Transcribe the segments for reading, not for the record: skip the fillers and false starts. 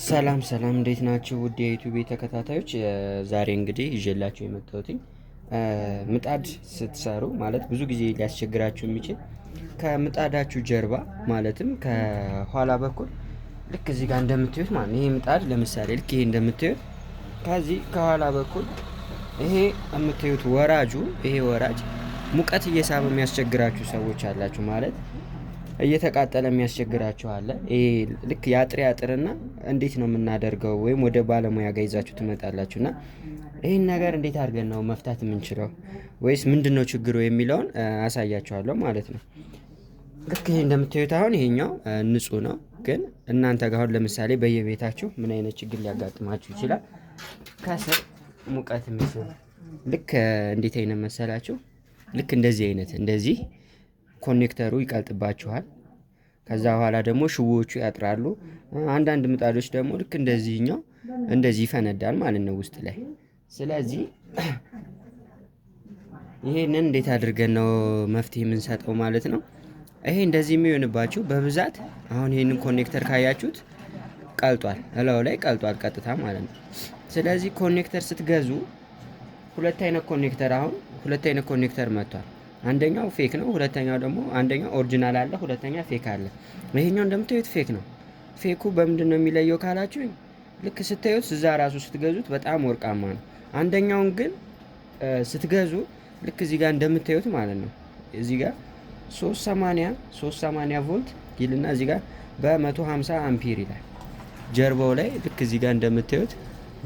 ሰላም ሰላም፣ እንዴት ናችሁ? ውድ የ YouTube ተከታታዮች፣ ዛሬ እንግዲህ ይዤላችሁ የመጣሁት ምጣድ ስትሰሩ ማለት ብዙ ጊዜ ሊያስቸግራችሁ የሚችል ከምጣዳችሁ ጀርባ ማለትም ከኋላ በኩል ልክ እዚህ ጋር እንደምታዩት ማለት ነው። ይሄ ምጣድ ለምሳሌ ልክ ይሄ እንደምታዩት ከዚህ ከኋላ በኩል ይሄ የምታዩት ወራጁ፣ ይሄ ወራጅ ሙቀት እየሳበ የሚያስቸግራችሁ ሰዎች አላችሁ፣ ማለት እየተቃጠለ የሚያስቸግራችሁ አለ። ይሄ ልክ ያጥር ያጥርና እንዴት ነው የምናደርገው? ወይም ወደ ባለሙያ ጋር ይዛችሁ ትመጣላችሁ እና ይህን ነገር እንዴት አድርገን ነው መፍታት የምንችለው ወይስ ምንድን ነው ችግሩ የሚለውን አሳያችኋለሁ ማለት ነው። ልክ ይሄ እንደምታዩት አሁን ይሄኛው ንጹህ ነው፣ ግን እናንተ ጋር አሁን ለምሳሌ በየቤታችሁ ምን አይነት ችግር ሊያጋጥማችሁ ይችላል? ከስር ሙቀት የሚስብ ልክ እንዴት አይነት መሰላችሁ? ልክ እንደዚህ አይነት እንደዚህ connector ኡ ይቀልጥባችኋል። ከዛ በኋላ ደግሞ ሽቦዎቹ ያጥራሉ። አንዳንድ ምጣዶች ደግሞ ልክ እንደዚህኛው እንደዚህ ይፈነዳል ማለት ነው ውስጥ ላይ። ስለዚህ ይሄንን እንዴት አድርገን ነው መፍትሄ የምንሰጠው ማለት ነው። ይሄ እንደዚህ የሚሆንባችሁ በብዛት አሁን ይሄንን connector ካያችሁት ቀልጧል፣ እላዩ ላይ ቀልጧል ቀጥታ ማለት ነው። ስለዚህ connector ስትገዙ ሁለት አይነት connector፣ አሁን ሁለት አይነት connector መጥቷል። አንደኛው fake ነው። ሁለተኛው ደግሞ አንደኛው original አለ፣ ሁለተኛ fake አለ። ይሄኛው እንደምታዩት fake ነው። Fake ኡ በምንድን ነው የሚለየው ካላችሁ ልክ ስታዩት እዛ ራሱ ስትገዙት በጣም ወርቃማ ነው። አንደኛውን ግን ስትገዙ ልክ እዚህ ጋር እንደምታዩት ማለት ነው፣ እዚህ ጋር 380 380 ቮልት ይልና እዚህ ጋር በ150 አምፒር ይላል። ጀርባው ላይ ልክ እዚህ ጋር እንደምታዩት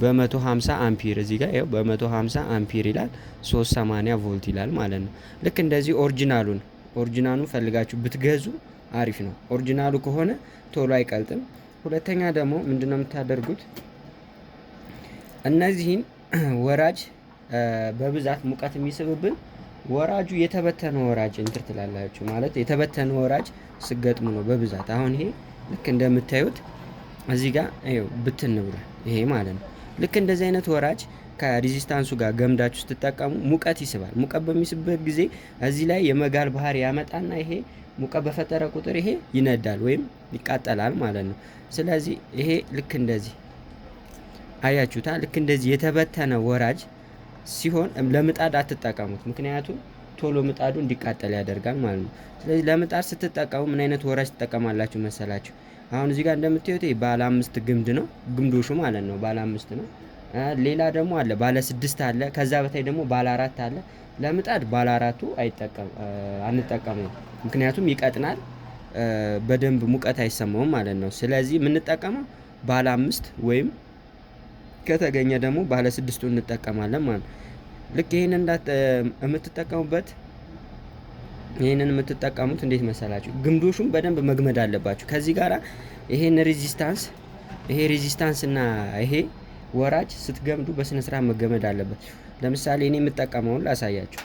በ150 አምፒር፣ እዚህ ጋር ይኸው በ150 አምፒር ይላል፣ 380 ቮልት ይላል ማለት ነው። ልክ እንደዚህ original ኡን ፈልጋችሁ ብትገዙ አሪፍ ነው። Original ኡ ከሆነ ቶሎ አይቀልጥም። ሁለተኛ ደግሞ ምንድነው የምታደርጉት? እነዚህን ወራጅ በብዛት ሙቀት የሚስብብን ወራጁ የተበተነ ወራጅ እንትር ትላላችሁ፣ ማለት የተበተነ ወራጅ ስገጥሙ ነው በብዛት። አሁን ይሄ ልክ እንደምታዩት እዚህ ጋር ይኸው ብትን ብሏል ይሄ ማለት ነው። ልክ እንደዚህ አይነት ወራጅ ከ resistance ኡ ጋር ገምዳችሁ ስትጠቀሙ ሙቀት ይስባል። ሙቀት በሚስብበት ጊዜ እዚህ ላይ የመጋል ባህሪ ያመጣና ይሄ ሙቀት በፈጠረ ቁጥር ይሄ ይነዳል ወይም ይቃጠላል ማለት ነው። ስለዚህ ይሄ ልክ እንደዚህ አያችሁታ። ልክ እንደዚህ የተበተነ ወራጅ ሲሆን ለምጣድ አትጠቀሙት፣ ምክንያቱም ቶሎ ምጣዱ እንዲቃጠል ያደርጋል ማለት ነው። ስለዚህ ለምጣድ ስትጠቀሙ ምን አይነት ወራጅ ትጠቀማላችሁ መሰላችሁ? አሁን እዚህ ጋር እንደምታዩት ባለ አምስት ግምድ ነው፣ ግምዶሹ ማለት ነው። ባለ አምስት ነው። ሌላ ደግሞ አለ፣ ባለ ስድስት አለ። ከዛ በታይ ደግሞ ባለ አራት አለ። ለምጣድ ባለ አራቱ አይጠቀም አንጠቀመው፣ ምክንያቱም ይቀጥናል፣ በደንብ ሙቀት አይሰማውም ማለት ነው። ስለዚህ የምንጠቀመው ባለ አምስት ወይም ከተገኘ ደግሞ ባለ ስድስቱ እንጠቀማለን ማለት ነው። ልክ ይሄንን የምትጠቀሙበት ይህንን የምትጠቀሙት እንዴት መሰላችሁ? ግምዶሹም በደንብ መግመድ አለባችሁ። ከዚህ ጋራ ይሄን resistance፣ ይሄ resistance እና ይሄ ወራጅ ስትገምዱ በስነ ስርዓት መገመድ አለበት። ለምሳሌ እኔ የምጠቀመውን ላሳያችሁ።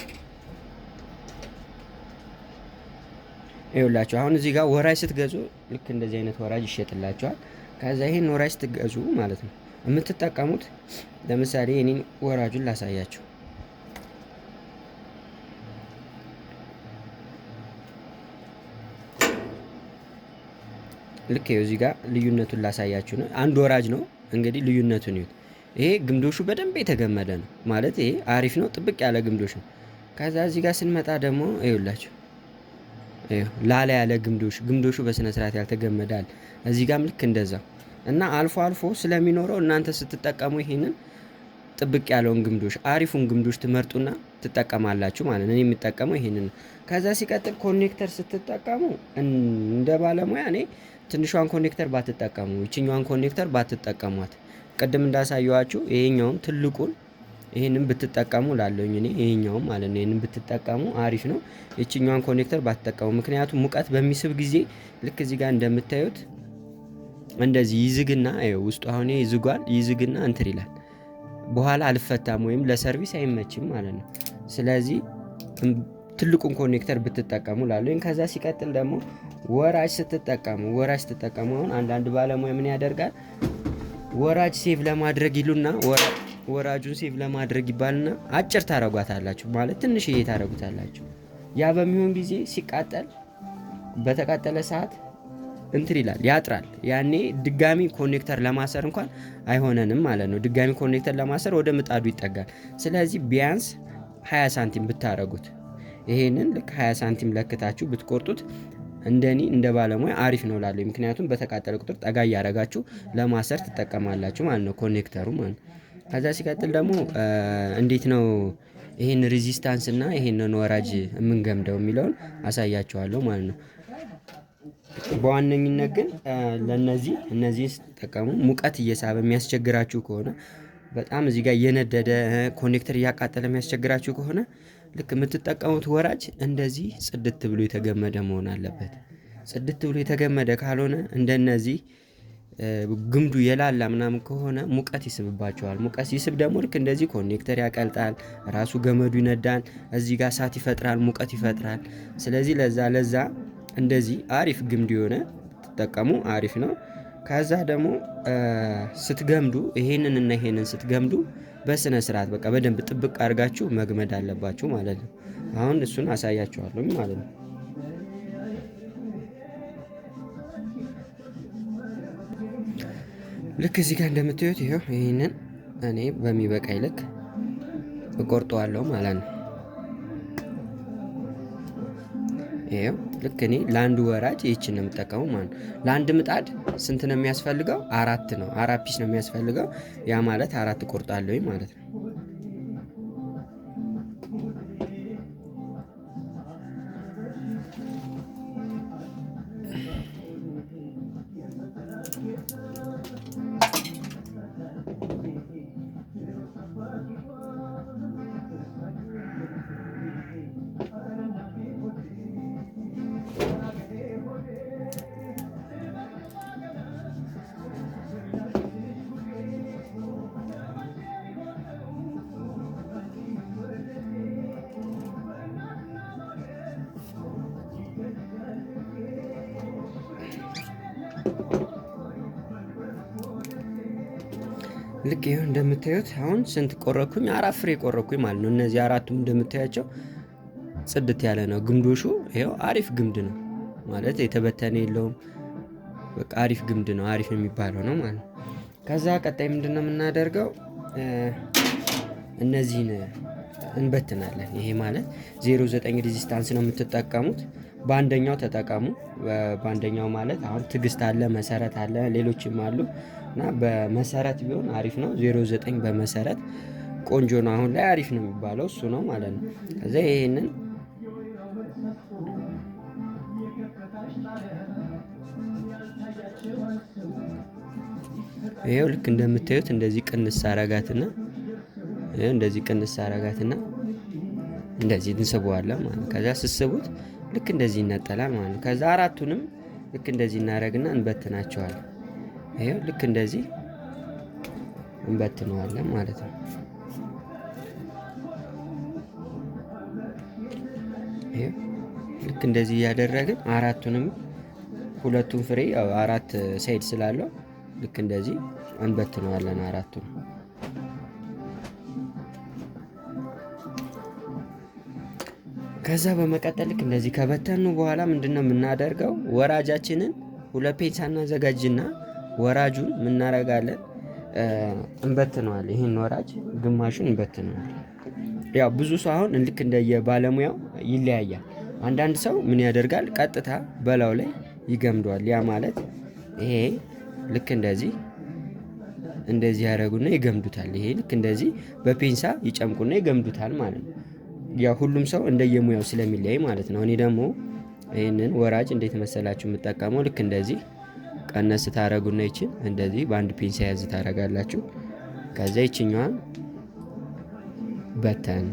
ይኸውላችሁ አሁን እዚህ ጋር ወራጅ ስትገዙ ልክ እንደዚህ አይነት ወራጅ ይሸጥላችኋል። ከዛ ይሄን ወራጅ ስትገዙ ማለት ነው የምትጠቀሙት፣ ለምሳሌ እኔን ወራጁን ላሳያችሁ። ልክ ይኸው እዚህ ጋር ልዩነቱን ላሳያችሁ ነው። አንድ ወራጅ ነው እንግዲህ፣ ልዩነቱን ይዩት። ይሄ ግምዶሹ በደንብ የተገመደ ነው፣ ማለት ይሄ አሪፍ ነው፣ ጥብቅ ያለ ግምዶሽ ነው። ከዛ እዚህ ጋር ስንመጣ ደግሞ ይኸውላችሁ ይኸው ላላ ያለ ግምዶሽ፣ ግምዶሹ በስነ ስርዓት ያልተገመደ አለ። እዚህ ጋርም ልክ እንደዛ እና አልፎ አልፎ ስለሚኖረው እናንተ ስትጠቀሙ ይሄንን ጥብቅ ያለውን ግምዶሽ፣ አሪፉን ግምዶሽ ትመርጡና ትጠቀማላችሁ ማለት ነው። እኔ የምጠቀመው ይሄንን ነው። ከዛ ሲቀጥል connector ስትጠቀሙ እንደ ባለሙያ እኔ ትንሿን connector ባትጠቀሙ፣ ይችኛዋን connector ባትጠቀሟት፣ ቅድም እንዳሳየኋችሁ ይሄኛውን ትልቁን ይሄንን ብትጠቀሙ ላለኝ እኔ ይሄኛውን ማለት ነው። ይሄንን ብትጠቀሙ አሪፍ ነው። ይችኛዋን connector ባትጠቀሙ፣ ምክንያቱም ሙቀት በሚስብ ጊዜ ልክ እዚህ ጋር እንደምታዩት እንደዚህ ይዝግና፣ ይኸው ውስጡ አሁን ይሄ ይዝጓል፣ ይዝግና እንትን ይላል። በኋላ አልፈታም ወይም ለ service አይመችም ማለት ነው። ስለዚህ ትልቁን connector ብትጠቀሙ ላለኝ። ከዛ ሲቀጥል ደግሞ ወራጅ ስትጠቀሙ አሁን አንዳንድ ባለሙያ ምን ያደርጋል? ወራጅ save ለማድረግ ይሉና፣ ወራጁን save ለማድረግ ይባልና አጭር ታረጓታላችሁ፣ ማለት ትንሽዬ ታረጉታላችሁ። ያ በሚሆን ጊዜ ሲቃጠል በተቃጠለ ሰዓት እንትን ይላል፣ ያጥራል። ያኔ ድጋሚ connector ለማሰር እንኳን አይሆነንም ማለት ነው። ድጋሚ connector ለማሰር ወደ ምጣዱ ይጠጋል። ስለዚህ ቢያንስ 20 ሳንቲም ብታረጉት፣ ይሄንን ልክ 20 ሳንቲም ለክታችሁ ብትቆርጡት እንደኔ እንደ ባለሙያ አሪፍ ነው እላለሁ። ምክንያቱም በተቃጠለ ቁጥር ጠጋ እያረጋችሁ ለማሰር ትጠቀማላችሁ ማለት ነው፣ connector ኡ ማለት ነው። ከዛ ሲቀጥል ደግሞ እንዴት ነው ይሄን resistance እና ይሄንን ወራጅ የምንገምደው የሚለውን አሳያችኋለሁ ማለት ነው። በዋነኝነት ግን ለነዚህ እነዚህን ስትጠቀሙ ሙቀት እየሳበ የሚያስቸግራችሁ ከሆነ፣ በጣም እዚህ ጋር እየነደደ connector እያቃጠለ የሚያስቸግራችሁ ከሆነ፣ ልክ የምትጠቀሙት ወራጅ እንደዚህ ጽድት ብሎ የተገመደ መሆን አለበት። ጽድት ብሎ የተገመደ ካልሆነ፣ እንደነዚህ ግምዱ የላላ ምናምን ከሆነ ሙቀት ይስብባቸዋል። ሙቀት ሲስብ ደግሞ ልክ እንደዚህ connector ያቀልጣል፣ ራሱ ገመዱ ይነዳል፣ እዚህ ጋር እሳት ይፈጥራል፣ ሙቀት ይፈጥራል። ስለዚህ ለዛ ለዛ እንደዚህ አሪፍ ግምድ የሆነ ትጠቀሙ አሪፍ ነው። ከዛ ደግሞ ስትገምዱ፣ ይሄንን እና ይሄንን ስትገምዱ በስነ ስርዓት በቃ በደንብ ጥብቅ አድርጋችሁ መግመድ አለባችሁ ማለት ነው። አሁን እሱን አሳያችኋለሁ ማለት ነው። ልክ እዚህ ጋር እንደምታዩት ይኸው ይሄንን እኔ በሚበቃኝ ልክ እቆርጠዋለሁ ማለት ነው። ይኸው ልክ እኔ ለአንድ ወራጅ ይህችን ነው የምጠቀመው ማለት ነው። ለአንድ ምጣድ ስንት ነው የሚያስፈልገው? አራት ነው። 4 piece ነው የሚያስፈልገው። ያ ማለት አራት እቆርጣለሁኝ ማለት ነው። ልክ ይኸው እንደምታዩት አሁን ስንት ቆረኩኝ? አራት ፍሬ ቆረኩኝ ማለት ነው። እነዚህ አራቱም እንደምታያቸው ጽድት ያለ ነው። ግምዶሹ ይኸው አሪፍ ግምድ ነው ማለት የተበተነ የለውም። በቃ አሪፍ ግምድ ነው፣ አሪፍ የሚባለው ነው ማለት ነው። ከዛ ቀጣይ ምንድን ነው የምናደርገው? እነዚህን እንበትናለን። ይሄ ማለት 09 resistance ነው የምትጠቀሙት። በአንደኛው ተጠቀሙ። በአንደኛው ማለት አሁን ትዕግስት አለ፣ መሰረት አለ፣ ሌሎችም አሉ እና በመሰረት ቢሆን አሪፍ ነው። 09 በመሰረት ቆንጆ ነው። አሁን ላይ አሪፍ ነው የሚባለው እሱ ነው ማለት ነው። ከዛ ይሄንን ይሄው ልክ እንደምታዩት እንደዚህ ቅንስ አረጋትና፣ ይሄው እንደዚህ ቅንስ አረጋትና እንደዚህ እንስበዋለን ማለት ነው። ከዛ ስስቡት ልክ እንደዚህ ይነጠላል ማለት ነው። ከዛ አራቱንም ልክ እንደዚህ እናደርግና እንበትናቸዋለን። ይሄው ልክ እንደዚህ እንበትነዋለን ማለት ነው። ይሄው ልክ እንደዚህ እያደረግን አራቱንም፣ ሁለቱን ፍሬ አራት side ስላለው ልክ እንደዚህ እንበትነዋለን አራቱን። ከዛ በመቀጠል ልክ እንደዚህ ከበተኑ በኋላ ምንድነው የምናደርገው? ወራጃችንን ሁለት ፔንሳ እናዘጋጅና ወራጁን ምናረጋለን? እንበትነዋለን። ይህን ወራጅ ግማሹን እንበትነዋለን። ያው ብዙ ሰው አሁን ልክ እንደየባለሙያው ይለያያል። አንዳንድ ሰው ምን ያደርጋል? ቀጥታ በላው ላይ ይገምደዋል። ያ ማለት ይሄ ልክ እንደዚህ እንደዚህ ያደረጉና ይገምዱታል። ይሄ ልክ እንደዚህ በፔንሳ ይጨምቁና ይገምዱታል ማለት ነው። ያው ሁሉም ሰው እንደየሙያው ስለሚለያይ ማለት ነው። እኔ ደግሞ ይህንን ወራጅ እንዴት መሰላችሁ የምጠቀመው? ልክ እንደዚህ ቀነስ ታረጉና ይችን እንደዚህ በአንድ ፔንሳ ያዝ ታረጋላችሁ። ከዛ ይችኛዋን በተን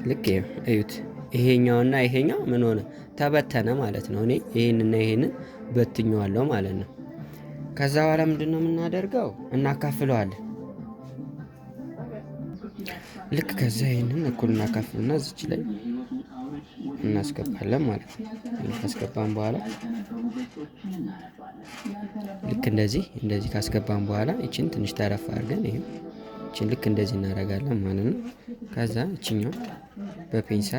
ልክ እዩት። ይሄኛውና ይሄኛው ምን ሆነ? ተበተነ ማለት ነው። እኔ ይሄንና ይሄንን በትኘዋለሁ ማለት ነው። ከዛ በኋላ ምንድን ነው የምናደርገው? እናካፍለዋለን። ልክ ከዛ ይሄንን እኩል እናካፍልና እዚች ላይ እናስገባለን ማለት ነው። ይሄን ካስገባን በኋላ፣ ልክ እንደዚህ እንደዚህ ካስገባን በኋላ ይችን ትንሽ ተረፍ አድርገን ይሄ ይችን ልክ እንደዚህ እናደርጋለን ማለት ነው። ከዛ ይችኛው በፔንሳ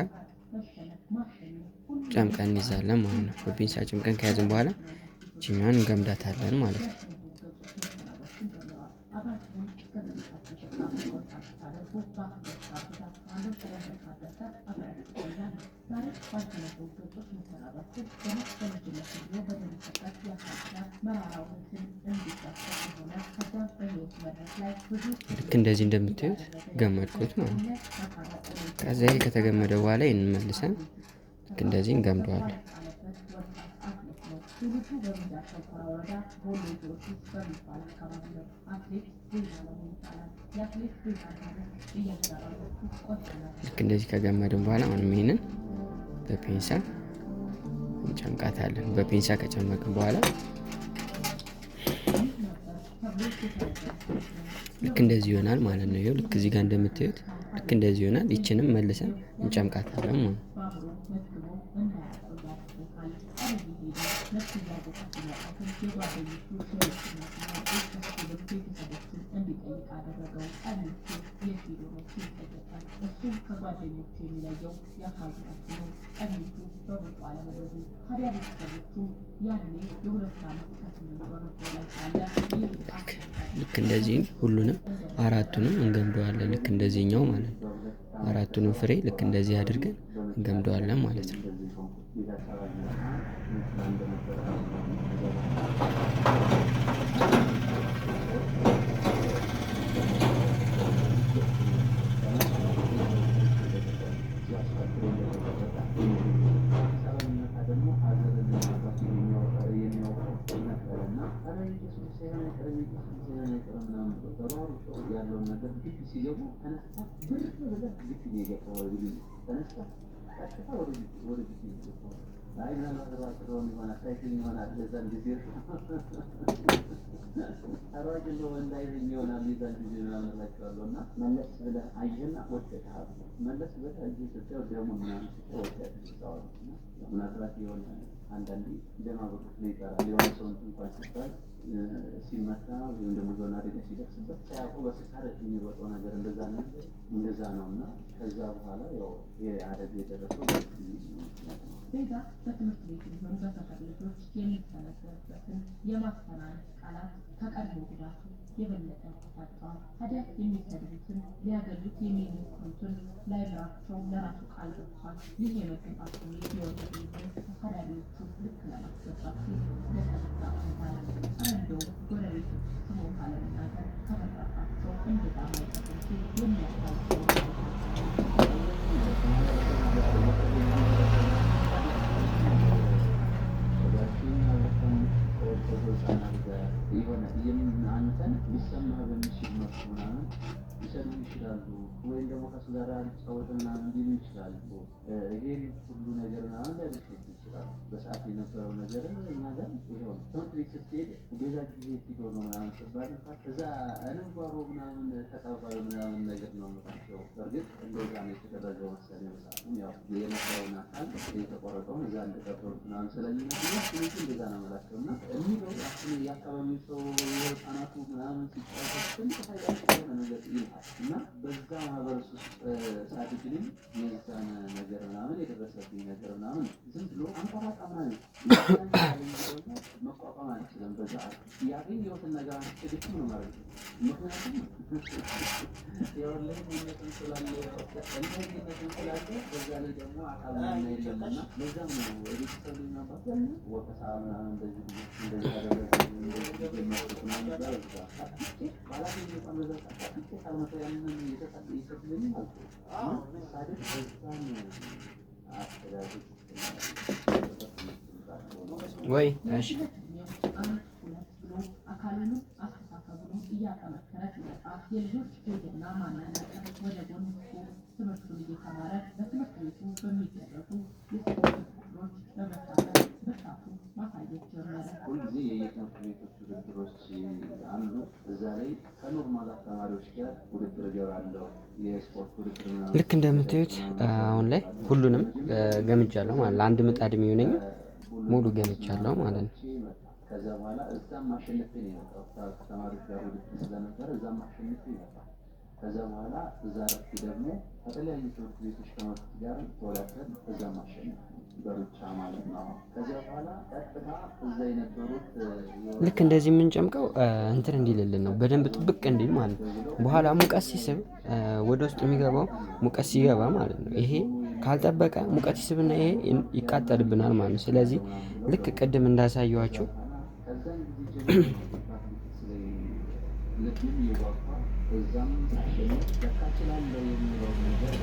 ጨምቀን እንይዛለን ማለት ነው። በፒንሳ ጨምቀን ከያዝን በኋላ ይችኛዋን እንገምዳታለን ማለት ነው። ልክ እንደዚህ እንደምታዩት ገመድኩት ማለት ነው። ከዛ ይሄ ከተገመደ በኋላ ይህንን መልሰን ልክ እንደዚህ እንገምደዋለን። ልክ እንደዚህ ከገመድን በኋላ አሁንም ይሄንን በፔንሳ እንጨምቃታለን። በፔንሳ ከጨመቅን በኋላ ልክ እንደዚህ ይሆናል ማለት ነው። ይኸው ልክ እዚህ ጋር እንደምታዩት ልክ እንደዚህ ይሆናል። ይችንም መልሰን እንጨምቃታለን ማለት ነው። ልክ እንደዚህ ሁሉንም አራቱንም እንገምደዋለን። ልክ እንደዚህኛው ማለት ነው። አራቱንም ፍሬ ልክ እንደዚህ አድርገን እንገምደዋለን ማለት ነው። ሲመታ ወይም ደግሞ የሆነ አደጋ ሲደርስበት ሳያውቁ በስካር የሚሮጠው ነገር እንደዛ ነው እና ከዛ በኋላ ያው አደጋ የደረሰው ቤዛ በትምህርት ቤት ቢሆን በሰፈር ልጆች የሚሰነዘርበትን የማስፈራራት ቃላት ከቀድሞ ጉዳቱ የበለጠ ያበሳጨዋል። ታዲያ የሚሰድቡትን ሊያገሉት የሚሞክሩትን ላይምራቸው ለራሱ ቃል ገብቷል። ይህ የመገፋት ስሜት የወለደው ይሆን ተሳዳቢዎቹ ልክ ለማስገባት ሲል ለተመጣ ኧረ እንደውም ጎረቤቶች ስሞታ ለመናገር ከመፍራታቸው እምብዛም አይቀርም ሲል የሚያስታውሰው የሆነ አንተን ሊሰማህ በሚችል መልኩ ምናምን ሊሰድቡ ይችላሉ፣ ወይም ደግሞ ከሱ ጋር አልጫወትም ምናምን ሊሉ ይችላሉ። ይሄን ሁሉ ነገር ምናምን ሊያደርሱብህ ይችላሉ። በሰዓት የነበረው ነገር እኛ ጋር ይኸው ነው። ትምህርት ቤት ስትሄድ ቤዛ ጊዜ ሂዶ ነው ምናምን ስትባል እንኳን እዛ እንጓሮ ምናምን ተቀባዩ ምናምን ነገር ነው የምላቸው። በእርግጥ እንደዛ ነው የተደረገው መሰለኝ። በሰዓቱም ያው የነበረውን አካል የተቆረጠውን እዛ እንደቀበሩት ምናምን ስለሚመስለኝ ስሜቱ እንደዛ ነው የምላቸው እና የሚለው የአካባቢው ሰው የህፃናቱ ምናምን ሲጫወቱ ትልቅ ፋይዳ የሆነ ነገር ይልሃል እና በዛ ማህበረሰብ ውስጥ ሳድግ እኔም የዛን ነገር ምናምን የደረሰብኝ ነገር ምናምን ዝም ብሎ አንቆራጣ ምናምን ደግሞ መቋቋም አልችልም። በዛ ያገኘሁትን ነገር አንስቼ ግጥም ነው ማድረግ። ምክንያቱም የወላሂነትም ስላለ እንደዚህነትም ስላለ በዛ ላይ ደግሞ አካል ምናምን የለም እና ለዛም ነው የቤተሰብ ልጅ አባት ወቀሳ ምናምን እንደዚህ ልጆች እንደዚህ አደረጉ እንደዚህ ጀመርኩት ምናምን ይባላል። እዛ ባላገኘ እንኳን በዛ ሰዓት አጥቼ ካልመጣ ያንን የሰድበኝ አልኩህ እና ሳድግ በዛን አስተዳደግ ወይ እሺ አንድ ሁለት ብሎ አካሉንም አስተሳሰቡንም እያጠነከረ ሲመጣ የልጆች ፌዝና ማናናቅን ወደ ጎን ትቶ ትምህርቱን እየተማረ በትምህርት ቤቱ በሚደረጉ የስፖርት ውድድሮች በመሳተፍ ብርታቱን ማሳየት ጀመረ። ሁልጊዜ የየትምህርት ቤቶች ውድድሮች አሉ። እዛ ላይ ከ normal አስተማሪዎች ጋር ውድድር እገባለሁ። የስፖርት ውድድር ምናምን ልክ እንደምታዩት አሁን ላይ ሁሉንም ገምጃለሁ ማለት ለአንድ ምጣድ የሚሆነኝ ሙሉ ገምጃለሁ ማለት ነው። ከዛ በኋላ እዛም አሸንፌ ነው የመጣሁት። ከተማሪዎች ጋር ውድድር ስለነበረ እዛም አሸንፌ ይመጣል። ከዛ በኋላ እዛ አረፍቴ ደግሞ ከተለያዩ ትምህርት ቤቶች ከመጡት ጋር ተወዳድረን እዛ ማሸነፍ በሩጫ ማለት ነው። ከዚያ በኋላ ቀጥታ እዛ የነበሩት ልክ እንደዚህ የምንጨምቀው እንትን እንዲልልን ነው፣ በደንብ ጥብቅ እንዲል ማለት ነው። በኋላ ሙቀት ሲስብ ወደ ውስጥ የሚገባው ሙቀት ሲገባ ማለት ነው። ይሄ ካልጠበቀ ሙቀት ይስብና ይሄ ይቃጠልብናል ማለት ነው። ስለዚህ ልክ ቅድም እንዳሳየኋችሁ ከዛን ጊዜ ጀምሮ በአትሌቲክስ ላይ ልቤም እየጓጓ እዛም ሳሸንፍ ለካ እችላለሁ የሚለውን ነገር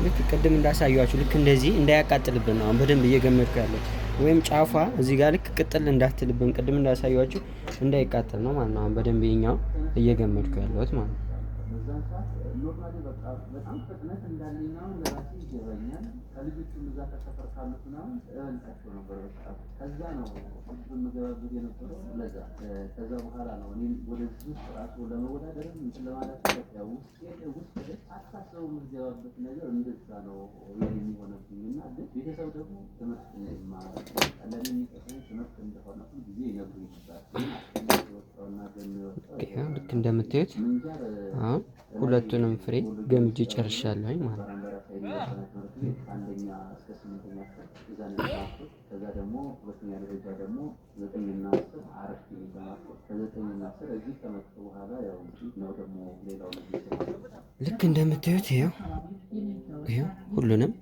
ልክ ቅድም እንዳሳየኋችሁ ልክ እንደዚህ እንዳያቃጥልብን ነው አሁን በደንብ እየገመድኩ ያለው፣ ወይም ጫፏ እዚህ ጋር ልክ ቅጥል እንዳትልብን ቅድም እንዳሳየኋችሁ እንዳይቃጠል ነው ማለት ነው። አሁን በደንብ ይኸኛው እየገመድኩ ያለሁት ማለት ነው። በዛን ሰዓት normally በቃ በጣም ፍጥነት እንዳለኝ ምናምን ለራሴ ይገባኛል። ከልጆቹም እዛ ከሰፈር ካሉት ምናምን እበልጣቸው ነበር በሰዓቱ። ከዛ ነው ውድድር የምገባበት የነበረው ለዛ። ከዛ በኋላ ነው እኔም ወደዚህ ውስጥ ራሱ ለመወዳደርም እንትን ለማለት በቃ ውስጤ ውስጥ ሳታስበው የምትገባበት ነገር እንደዛ ነው የኔ የሚሆነብኝ። እና ግን ቤተሰብ ደግሞ ትምህርት እንድማር ለእኔ የሚጠቅመኝ ትምህርት እንደሆነ ሁል ጊዜ ይነግሩኝ ነበር። ግን አሸናፊ የወጣውና ገኖ የወጣው ይኸው ልክ እንደምታዩት ምንጃር አሁን ሁለቱንም ፍሬ ገምጄ ጨርሻለሁኝ ማለት ነው። በረንበራ side የነበረ ትምህርት ቤት ከአንደኛ እስከ ስምንተኛ ክፍል እዛ ነው የተማርኩት። ከዛ ደግሞ ሁለተኛ ደረጃ ደግሞ 9ና 10 አረፍቴ ነው የተማርኩት። ከ9ና 10 እዚህ ከመጡ በኋላ ያው እንግዲህ ነው ደግሞ ሌላው ነገር የተማርኩት። ልክ እንደምታዩት ይኸው ይኸው ሁሉንም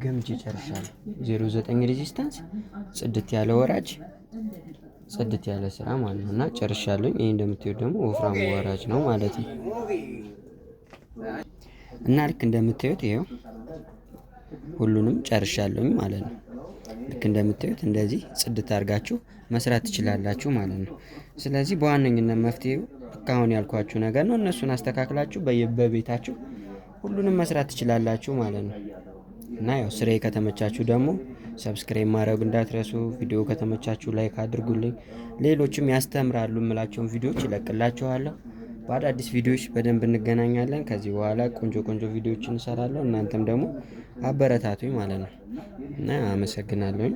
ገምጄ ጨርሻለሁ። 09 resistance፣ ጽድት ያለ ወራጅ፣ ጽድት ያለ ስራ ማለት ነው እና ጨርሻለሁኝ። ይሄ እንደምታዩት ደግሞ ወፍራም ወራጅ ነው ማለት ነው። እና ልክ እንደምታዩት ይኸው ሁሉንም ጨርሻለሁኝ ማለት ነው። ልክ እንደምታዩት እንደዚህ ጽድት አድርጋችሁ መስራት ትችላላችሁ ማለት ነው። ስለዚህ በዋነኝነት መፍትሄው ልክ አሁን ያልኳችሁ ነገር ነው። እነሱን አስተካክላችሁ በቤታችሁ ሁሉንም መስራት ትችላላችሁ ማለት ነው። እና ያው ስራዬ ከተመቻችሁ ደግሞ subscribe ማድረግ እንዳትረሱ። ቪዲዮ ከተመቻችሁ like አድርጉልኝ። ሌሎችም ያስተምራሉ የምላቸውን ቪዲዮዎች እለቅላችኋለሁ። በአዳዲስ ቪዲዮዎች በደንብ እንገናኛለን። ከዚህ በኋላ ቆንጆ ቆንጆ ቪዲዮዎችን እሰራለሁ። እናንተም ደግሞ አበረታቱኝ ማለት ነው እና አመሰግናለሁኝ።